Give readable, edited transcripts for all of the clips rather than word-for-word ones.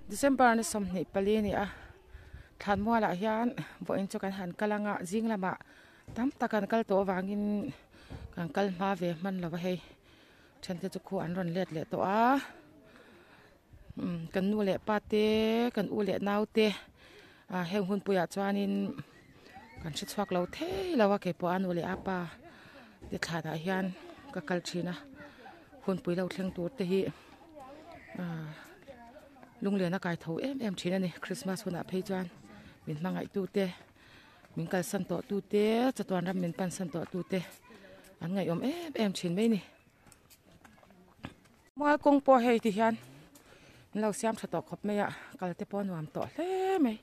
December ni 24 ni a thlan mualah hian vawiin chu kan han kal anga zing lamah tam tak an kal tawh avangin kan kal hma ve hman lo a hei then te chu khu an rawn let leh tawh a kan nu leh pa te kan u leh nau te ah heng hunpuiah chuanin kan hre chhuak lo thei lo a keipawh a nu leh a pa te thlanah hian ka kal thin a hunpui lo thleng tur te hi ah lunglen a kai tho em em thin a ni Christmas hunah phei chuan min hmangaih tu te min kalsan tawh tu te chatuan ram min pansan tawh tu te an ngaihawm em em thin mai a ni. Mual kawng pawh hei ti hian an lo siam tha tawh khawp mai a kal te pawh a nuam tawh hle mai.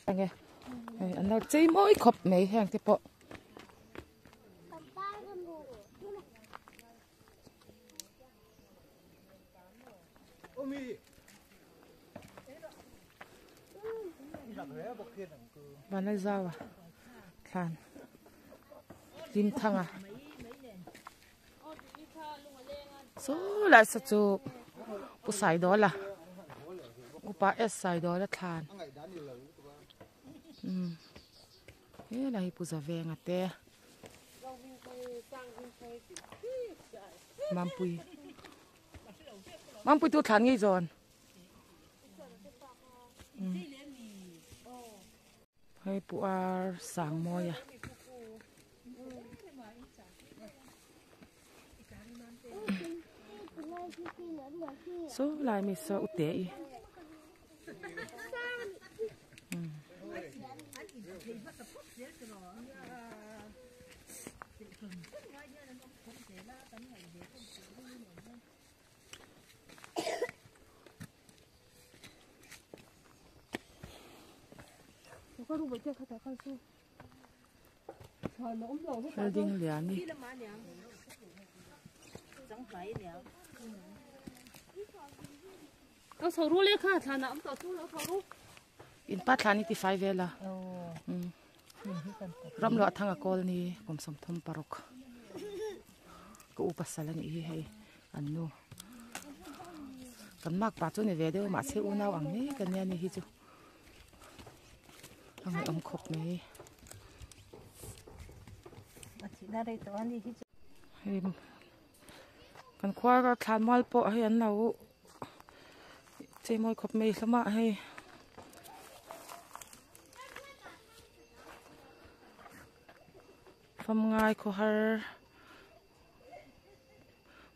Enge hei an lo chei mawi khawp mai heng te pawh. Vanlalzaua thlan Hlimthanga saw lai saw chu Pu Saidawla Upa S Saidawla thlan umm helai hi Pu Zavenga te. Mampui Mampui tu thlan ngei zawn hei pu ar sang mawi a saw lai mi saw ute i. Building lian hi In pa thlan hi tifai vel a ram luah thang a kawl ni kum 36 ka u pasal a nih hi hei an nu kan mak pa chu ni ve deuh mahse unau ang mek a nia ni hi chu a ngaihawm khawp mai hei kan khua thlan mual pawh hei an lo. Chei mawi khawp mai hlawm a hei famngai khawhar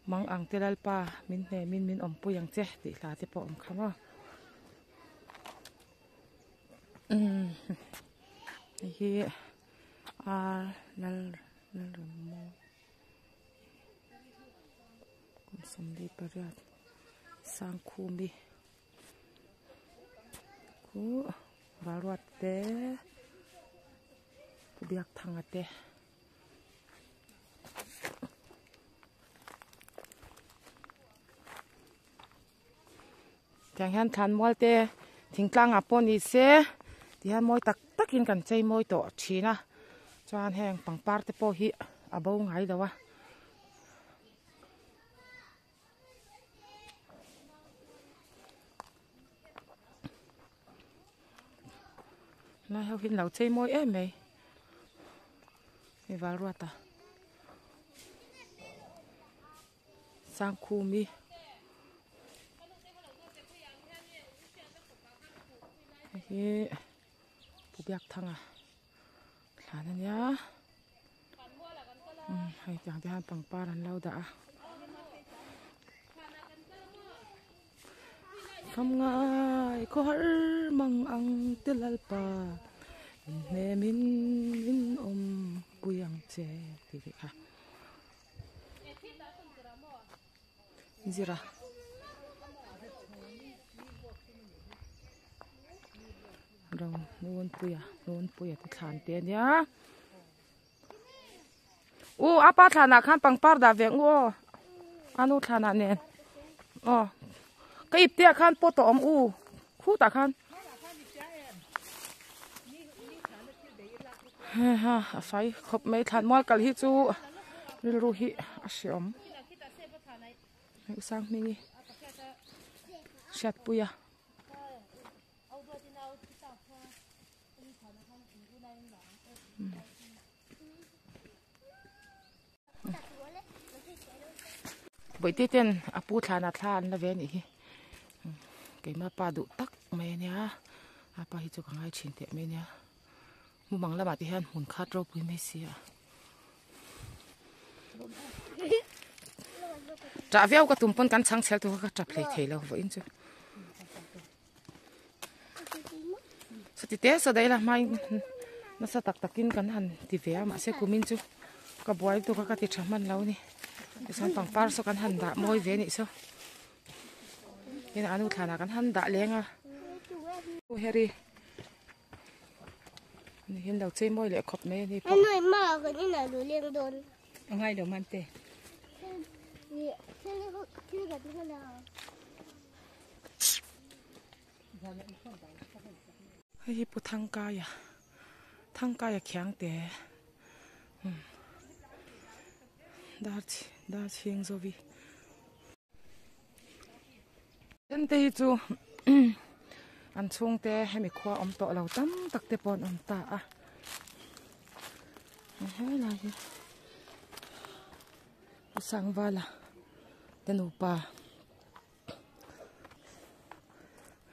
mang ang te lalpa min hnem in min awmpui ang che tih hla te pawh a awm kha maw umm hei hi ar lal lalremmawi. Kum 48 Sangkhumi khu Valruat te Pu Biakthanga te tiang hian thlan mual te thingtlang ah pawh ni se ti hian mawi tak tak in kan chei mawi tawh thin a chuan heng pangpar te pawh hi a bo ngai lo a. Lai ho hi an lo chei mawi em mai hei Valruata Sangkhumi hei hi Pu Biakthanga thlan a nia umm hei tiang te hian pangpar an lo dah a. Fam ngai khawhar mang ang te Lalpa min hnem in min awm pui ang che tih ve kha zira. Ro hnunpuia hnunpuia te thlan te ania u apa thlanah khan pangpar dah ve ang u aw a nu thlanah nen aw ka ip te ah khan pot a awm u khutah khan ha a fai khawp mai thlan mual kal hi chu rilru hi a hreawm hei u Sanghmingi hriatpuia. Bawihte ten a pu thlanah thla an la ve anih hi keimah pa duh tak mai ania a pa hi chu ka ngai thin teh mai ania mumang lamah te hian hmun khat ropui mai si a tah viau ka tum pawn kan chhang chhel tur kha ka tap hlei thei lo vawiin chu. Chuti te saw daih la hmain nasa tak takin kan han ti ve a mahse kumin chu ka buai lutuk a ka ti tha hman lo a ni tichuan pangpar saw kan han dah mawi ve anih saw tin a nu thlanah kan han dah leng a heri ni hian lo chei mawi leh khawp mai a ni pawh. A ngai lo man te. Hei hi Pu Thangkaia Thangkaia Khiangte umm dar dar chhing zovi then te hi chu an chhungte hemi khua awm tawh lo tam tak te pawh an awm ta a helai hi Pu Sangvala te nupa.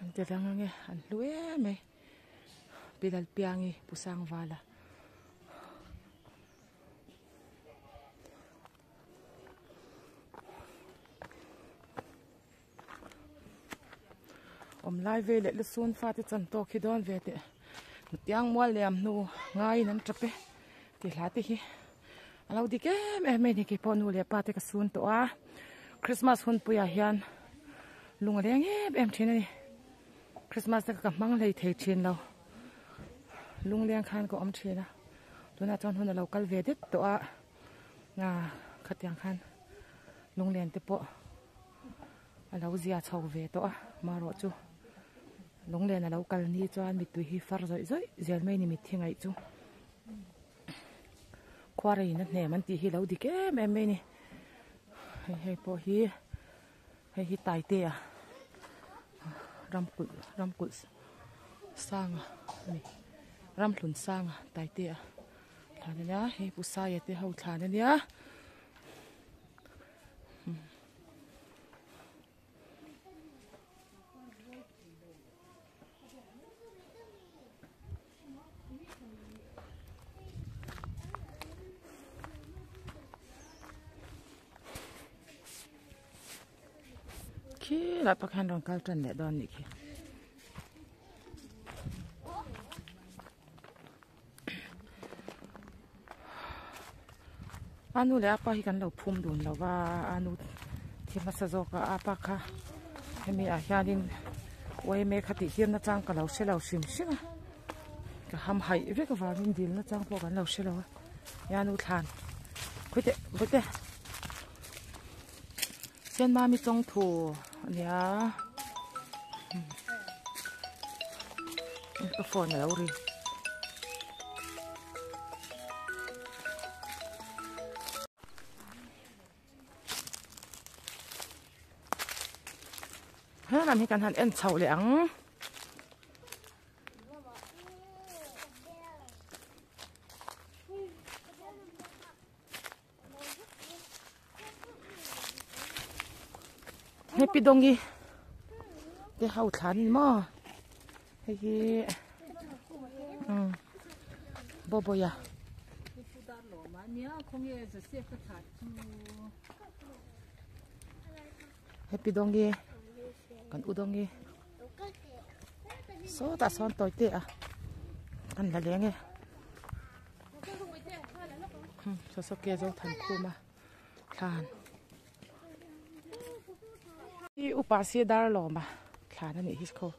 An ti rang ange an hlu em mai Pi Lalpiangi Pu Sangvala. Awm lai ve leh lusun fate chan tawk hi dawn ve teh tiang mual liam hnu ngaiin an tap e tih hla te hi a lo dik em em mai ni keipawh nu leh pa te ka sun tawh a Christmas hunpuiah hian lung a leng em em thin a ni Christmas te ka hmang hlei thei thin lo lung leng khan ka awm thin a tunah chuan hun a lo kal ve det tawh a khatiang khan lunglen te pawh. A lo zia chho ve tawh a marawh chu lunglen a lo kal ni chuan mittui hi far zawih zawih zel mai a ni mitthi ngaih chu khuareiin a hnem an tih hi lo dik em em mai a ni hei hei pawh hi hei hi taitea ramkulh ramkulh sanga a ni ramhlun sanga taitea thlan a nia hei pu saia te ho thlan a nia. Khi lai pakhat hian rawn kal tan leh dawn a nih khi. A nu leh a pa hi kan lo phum dun lo va a nu thi hmasa zawk a a pa kha hemi ah hianin yma kha tih tir nachang ka lo hre lo hrim hrim a ka ham haih vek avangin dil nachang pawh kan lo hre lo a a nu thlan khawi teh vawi te Senmami chawngthu a nia ka phone a lo ri. He lam hi kan han en chhoh leh ang. Hei pi dawngi te ho thlan ni maw hei hi umm bawbawia hei pi dawngi kan u dawngi. Sawtah sawn tawi te a kan la leng e. Sawsawke Zothankhuma thlan hi upa si dar lawm a thlan a nih hi khaw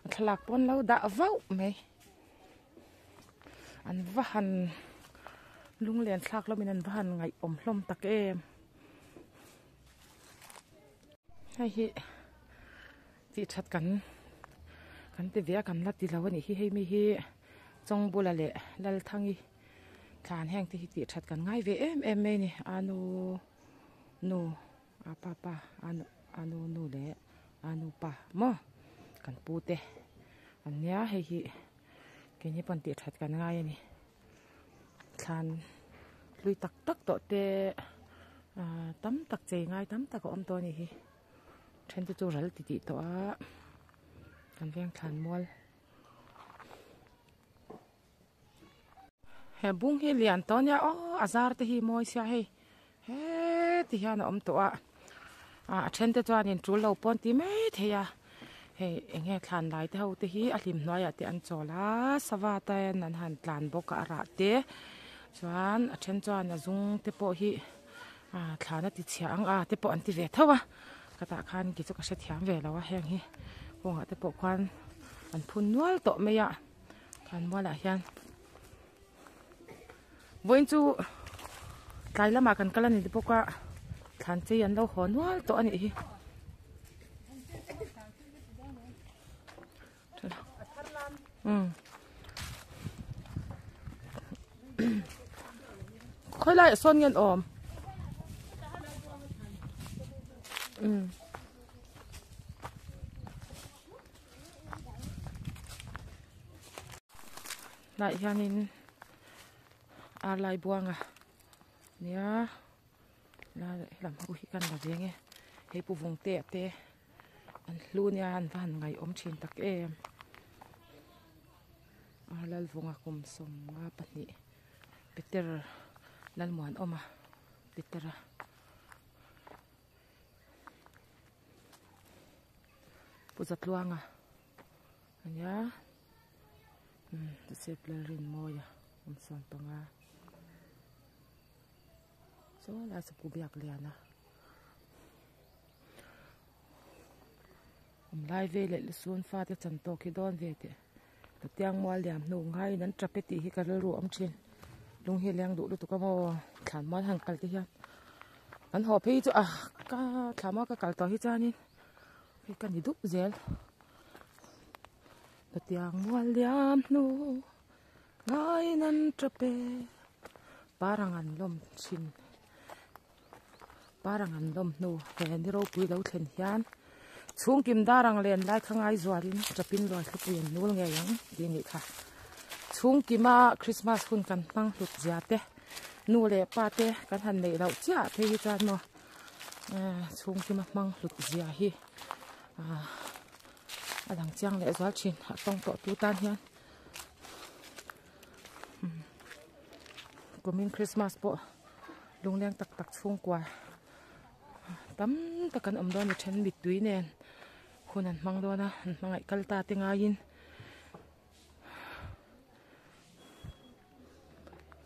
a thlalak pawn lo dah vauh mai an va han lunglen thlak hlawmin an va han ngaihawm hlawm tak em hei hi tih that kan kan ti ve a kan la ti lo a nih hi hei mi hi Chawngbula leh Lalthangi thlan heng te hi tih that kan ngai ve em em mai a ni a nu nu a pa pa a nu nu leh a nu pa maw kan pu te an nia hei hi keini pawn tih that kan ngai a ni thlan hlui tak tak tawh te ah tam tak chei ngai tam tak a awm tawh a ni hi then te chu ral ti tih tawh a kan veng thlan mual. He bung hi lian tawh ania aw a zar te hi mawi sia hei heti hian a awm tawh a ah a then te chuanin tul lo pawn ti mai thei a hei eng nge thlan lai te ho te hi a hlim hnuaiah te an chawl a sava ten an han tlan bawk a a rah te chuan a then chuan a zung te pawh hi ah thlan a ti chhia ang a te pawh an ti ve tho a ka tah khan kei chu ka hrethiam ve lo a heng hi kawngah te pawh khuan an phun nual tawh mai a. Thlan mualah hian vawiin chu tlai lamah kan kal a ni bawk a thlan chei an lo haw nual tawh a nih hi umm khawi laiah sawn nge an awm umm. Tlaiah hianin ar lai buanga nia lai lam ho hi kan la ve nge hei pu vung te te an hlu nia an va han ngaihawm thin tak em ar lalvunga kum 12 Peter Lalmuanawma Peter-a. Pu Zatluanga a nia umm Joseph Lalrinmawia awm sawn panga saw lai saw Pu Biakliana awm lai veleh lusun fate chan tawk hi dawn ve teh Tiang mual liam hnu ngaiin an tap e tih hi ka rilru a awm thin lung hi a leng duh lutuk a maw thlan mual han kal te hian an haw phei chu a ka thla mual ka kal tawh hi chuanin hei ka ni dup zel tiang mual liam hnu ngaiin an tap e parang an lawm thin parang an lawm hnu he ni ropui lo thlen hian chhungkim dar ang len lai kha ngai zualin chapin ruai thlupui an nul ngei ang tih a nih kha chhungkima Christmas hun kan hmang hlut zia te nu leh pa te kan han neih loh chiah phei hi chuan maw eh chhungkima hmang hlut zia hi ah a lang chiang leh zual thin a tawng tawh tu tan hian kumin Christmas pawh. Lungleng tak tak chhungkua tam tak an awm dawn a then mittui nen hun an hmang dawn a an hmangaih kal ta te ngaiin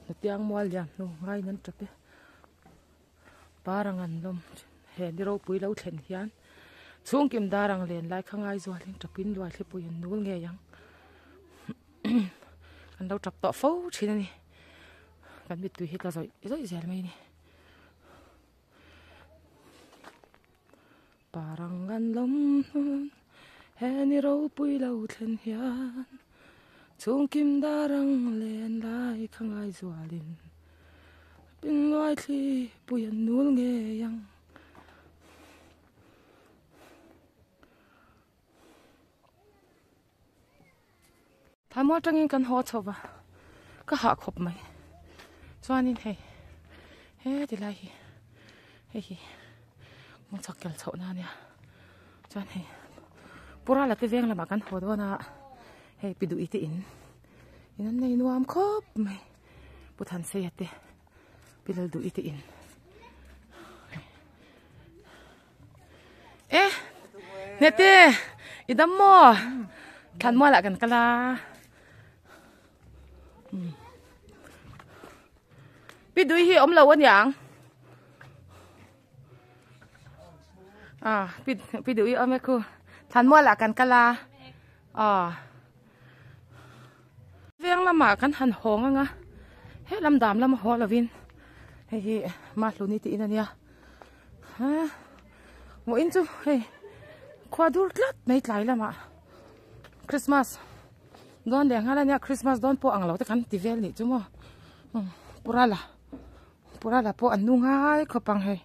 hetiang mual liam hnu ngaiin an tap e parang an lawm he ni ropui lo thlen hian chhungkim dar ang len lai kha ngai zualin tapin luai thlipui an nul ngei ang an lo tap tawh fo thin a ni. Kan mittui hi tla zawih zawih zel mai a ni. Parang an lawm hmun he ni ropui lo thlen hian chhungkim darang len lai kha ngai zualin pinluai thli pui an nul ngei ang. Thamual tangin kan haw chho va ka hah khawp mai chuanin hei he tilai hi hei hi kawng chhak kel chhoh na ania chuan hei pura la te veng lamah kan haw dawn a hei pi duh i te in in an nei nuam khawp mai pu Thanseia te pi Lalduh i te in. E nete i dam maw? Thlanmualah kan kal a. Pi Dui hi awm lo a niang. Ah, pi pi Dui awm e khu. Thlanmualah kan kal a. Ah. Veng lamah kan han hawng ang a. He lam dam lam haw lovin hei hi Mahluni tih in a nia. Ha vawiin chu hei khua dur tlat mai tlai lamah Christmas dawn leh nghal a nia Christmas dawn pawh ang lo te kan ti vel nih chu maw Purala Purala pawh an nu ngai khawp ang hei.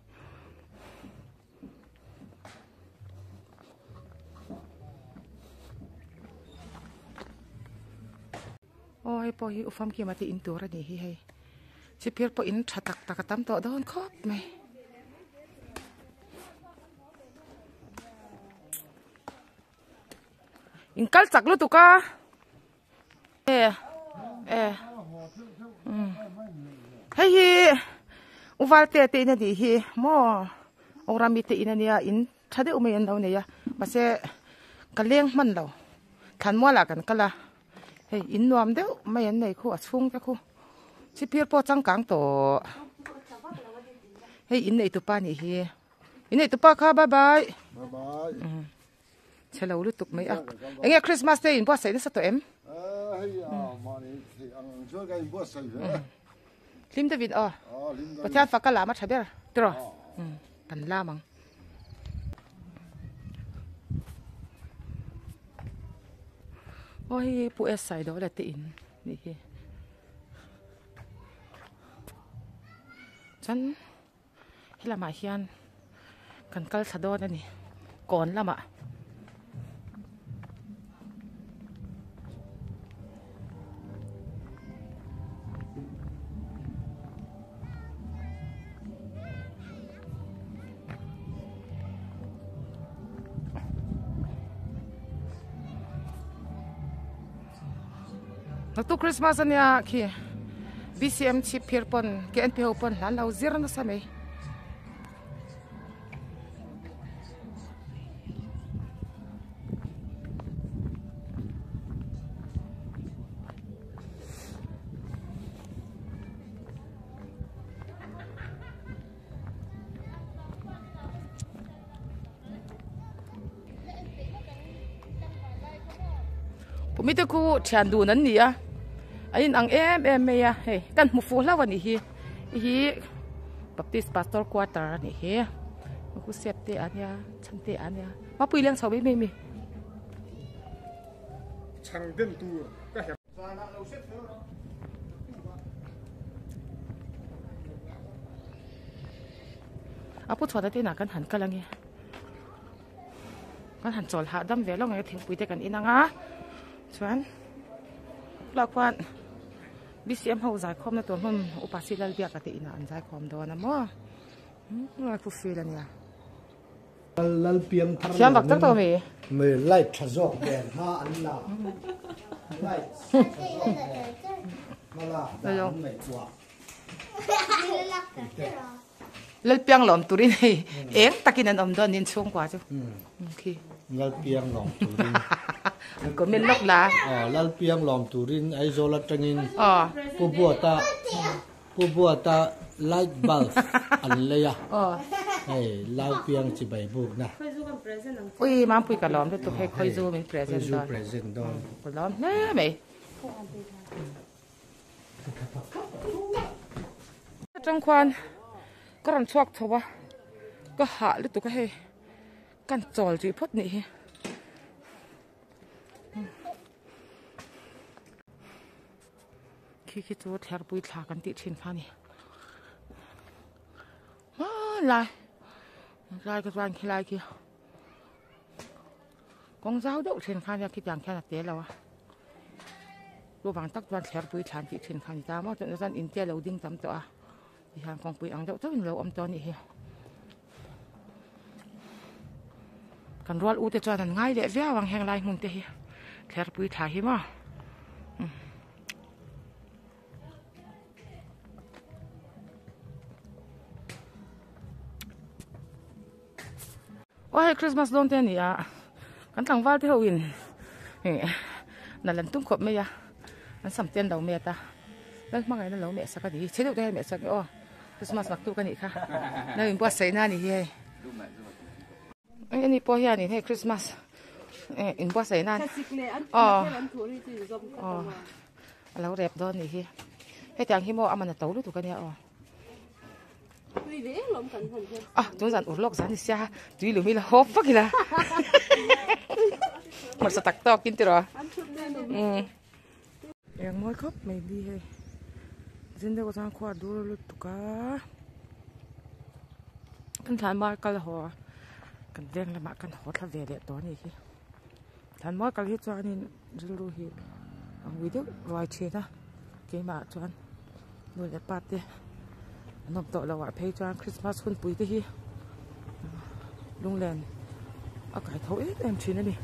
Aw hei pawh hi ufam kima te in tur a nih hi hei chipir pawh in tha tak tak a tam tawh dawn khawp mai. In kal chak lutuk a e e hei hi uval te te in a nih hi maw orami te in a nia in tha deuh mai an lo nei a mahse ka leng hman lo thlanmualah kan kal a hei in nuam deuh mai an nei khu a chhung te khu chipir pawh changkang tawh hei in nei tupa nih hi in nei tupa kha bye bye bye bye chhe lo lutuk mai a enge Christmas te in buatsaih nasa tawh em hlim deuhin aw Pathian fak ka lam a tha ber tiraw kan lam ang aw hei pu S Saidawla te in nih hi chuan Helamah hian kan kal thla dawn a ni kawn lamah. Naktuk Christmas ania khi BCM chhip phir pawn KNP ho pawn hlan lo zir nasa mai. Pumi te khu thian dun an ni a an in ang em em mai a hei kan hmu fuh hlauh a nih hi hi baptist pastor quarter a nih hi khu sep te a nia chhan te a nia mapui leng chho mai mai mi. A pu chhuat te inah kan han kal ange kan han chawl hahdam ve lawk ang thingpui te kan in ang a chuan tunah khuan B_C_M ho zaikhawm na tur hmun upa si Lalbiaka te inah an zaikhawm dawn a maw umm thu feel a nia. Lalpiang thar Thiam vak tak tawh mi. Me light tha zawk nen hma an la light tha zawk nen hma lak dan an ngaihtuah. Lalpiang lawm turin hei eng takin an awm dawn nin chhungkua chu khi. Lalpiang lawm turin. An comment lawk la. Aw Lalpiang lawm turin Aizawl atangin Pu Buata Pu Buata light bulb an lei a, hei Laupiang chibai bukna. Ui Mampui ka lawm lutuk hei Khawizu min present dawn. Khawizu present dawn. Ka lawm hle mai. Atang khuan ka rawn chhuak chho a, ka hah lutuk a hei kan chawl rih phawt nih hi. Khi khi chu thlerpui thla kan tih thin kha a ni hmanlai lai ka chuan khilai khi kawng zau deuh thin kha nia khitiang khian a te lo a chuvang tak chuan thlerpui thla an tih thin kha a ni ta maw chutah chuan in te a lo ding tam tawh a tihian kawngpui ang deuh chauhin a lo awm tawh a nih hi kan rual u te chuan an ngai leh viau ang heng lai hmun te hi thlerpui thla hi maw. Aw hei Christmas dawn te a ni a kan tlangval te ho in. Nalh an tum khawp mai a, an sam te an lo met a, lal hmangaihna lo meh sak a ni hi, chhe deuh te hian meh sak e aw, Christmas nak tuk a nih kha, lo inbuatsaih na a ni hi hei. Ani pawh hianin hei Christmas inbuatsaih nan aw aw a lo rep dawn a nih hi, hetiang hi maw a man a to lutuk a nia aw. Ah, tun zan ur lawk zan ni sia, tui lum ila hawp vak ila. Hmarcha tak tawk in tiraw. Um. Eng mawi khawp mai ni hei. Zin deuh chuan khua a dur lutuk a. Kan thlan mar kal haw kan veng lamah kan haw thla ve leh tawh a nih hi. Thlan mar kal hi chuanin rilru hi a ngui deuh ruai thin a keimah chuan nu leh pa te an awm tawh loh ah phei chuan Christmas hunpui te hi lunglen a kai tho em em thin a ni.